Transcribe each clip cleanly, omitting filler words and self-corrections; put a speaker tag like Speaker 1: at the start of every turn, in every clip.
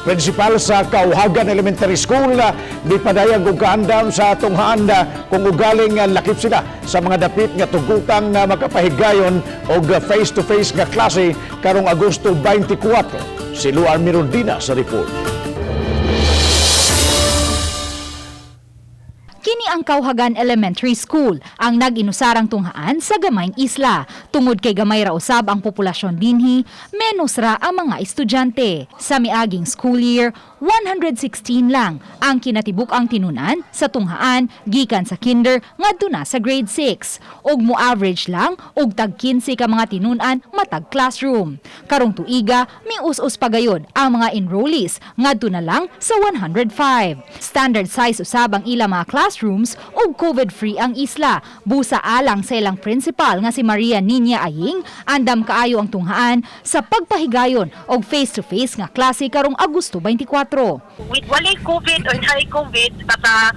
Speaker 1: Principal sa Kauhagan Elementary School mipadayag og kaandam sa tunghaan kung ugaling lakip sila sa mga dapit nga tugutang nga makapahigayon og face-to-face nga klase karong Agosto 24. Si Luar Mirondina sa report.
Speaker 2: Kini ang Kauhagan Elementary School, ang nag-inusarang tunghaan sa gamayng isla. Tungod kay gamay ra usab ang populasyon dinhi, menos ra ang mga estudyante. Sa miaging school year, 116 lang ang kinatibuk-ang tinunan sa tunghaan gikan sa kinder ngadto na sa grade 6. Ug mo average lang og tag 15 ka mga tinunan matag classroom. Karong tuiga, mius-us pagayod ang mga enrollees ngadto na lang sa 105. Standard size usab ang ila mga classrooms ug COVID-free ang isla. Busa alang sa ilang principal nga si Maria Niña Aying, andam kaayo ang tunghaan sa pagpahigayon og face-to-face nga klase karong Agosto 24.
Speaker 3: With walay COVID or high COVID, baka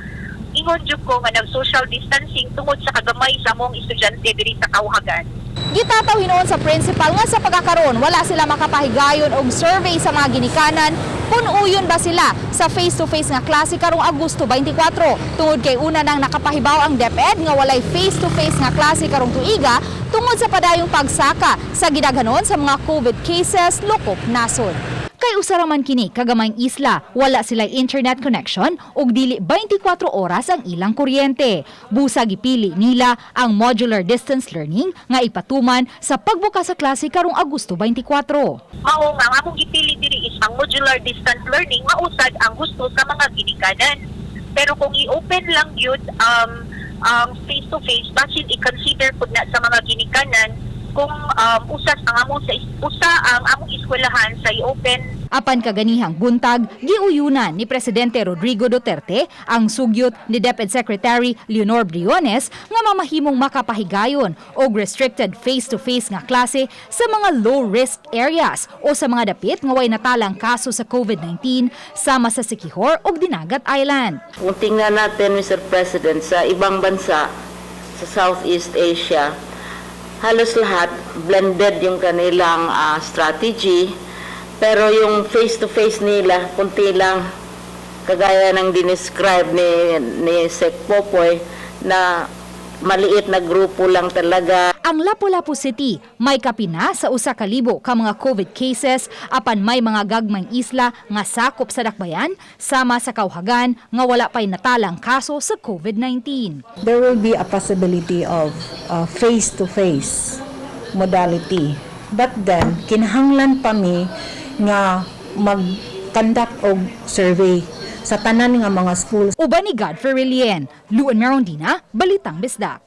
Speaker 3: ingon jud ko nga nag social distancing tungod sa kagamay sa among estudyante diri sa Kauhagan.
Speaker 2: Gitataw hinuon sa principal nga sa pagkakaroon wala sila makapahigayon og survey sa mga ginikanan kung uyon ba sila sa face-to-face nga klase karong Agosto 24, tungod kay una nang nakapahibaw ang DepEd nga walay face-to-face nga klase karong tuiga tungod sa padayong pagsaka sa gidaghanon sa mga COVID cases lokop nasod. Kay usa ra man kini kagamayng isla, wala sila internet connection ug dili 24 oras ang ilang kuryente. Busa gipili nila ang modular distance learning nga ipatuman sa pagbukas sa klase karong Agosto 24.
Speaker 3: Mao nga ang among gipili diri is ang modular distance learning, mausad ang gusto sa mga ginikanan. Pero kung i-open lang yun ang face to face, basin i-consider pud na sa mga ginikanan kung usas ang among sa usa ang among eskwelahan sa i-open.
Speaker 2: Apan kaganihang buntag, giuyunan ni Presidente Rodrigo Duterte ang sugyot ni DepEd Secretary Leonor Briones nga mamahimong makapahigayon og restricted face-to-face nga klase sa mga low-risk areas o sa mga dapit nga way natalang kaso sa COVID-19 sama sa Siquijor ug Dinagat Island.
Speaker 4: Kung tingnan natin, Mr. President, sa ibang bansa, sa Southeast Asia, halos lahat blended yung kanilang strategy, pero yung face-to-face nila, kunti lang, kagaya ng dinescribe ni Sec Popoy, na maliit na grupo lang talaga.
Speaker 2: Ang Lapu-Lapu City may kapina sa 1,000 ka mga COVID cases, apan may mga gagmayng isla nga sakop sa dakbayan sama sa Kauhagan nga wala pay natalang kaso sa COVID-19.
Speaker 5: There will be a possibility of face-to-face modality. But then, kinahanglan pa mi nga mag-conduct og survey sa tanan nga mga schools.
Speaker 2: Uban ni Godfrey Relien, Luan Merondina, Balitang Bisdak.